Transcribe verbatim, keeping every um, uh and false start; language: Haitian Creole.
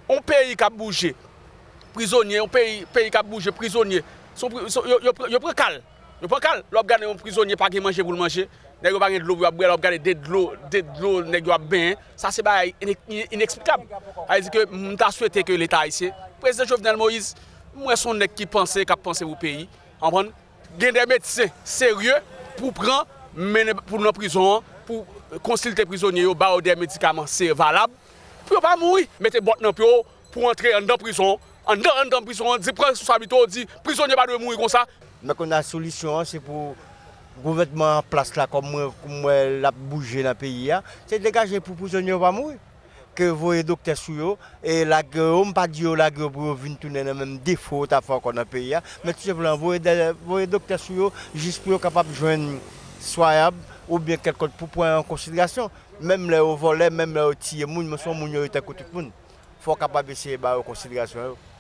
Yon peyi k ap bouje prizonye, yon peyi, peyi k ap bouje prizonye, se yon pri- se- yo, yo, yo pran kal. Yo pran kal. Lè w ap gade yon prizonye pa gen manje pou l manje, nèg yo pa gen dlo pou y ap bwè, lè w ap gade de dlo, de dlo nèg yo ap benyen. Sa se bagay ine- ine- ineksplikab. Sa vle di ke m ta swete ke Leta ayisyen, Prezidan Jovenel Moïse, m wè se yon nèg ki panse, k ap panse pou peyi. Konprann? Gen de medsen serye pou pran, mennen pou nan prizon an, pou konsilte prizonye yo, ba yo de medikaman se valab, pou yo pa mouri. Mete bòt nan pye w pou antre anndan prizon an, anndan, anndan prizon an, di pran responsablite w, di prizonye pa dwe mouri konsa. Men kounye a solisyon an, se pou gouvènman an plas la, kòm mwen, kòm m wè l ap bouje nan peyi a, se degaje pou prizonye yo pa mouri. Ke voye doktè sou yo, e lage yo, m pa di yo lage yo pou yo vin tounen nan menm defo yo t ap fè ankò nan peyi a, men tou senpleman voye, voye doktè sou yo, jis pou yo kapab jwenn swayab oubyen kèlkòt pou pran an konsiderasyon. Menm lè yo vòlè, menm lè yo tiye moun, men se yon moun yo ye tankou tout moun. Fò w kapab eseye ba yo konsiderasyon yo.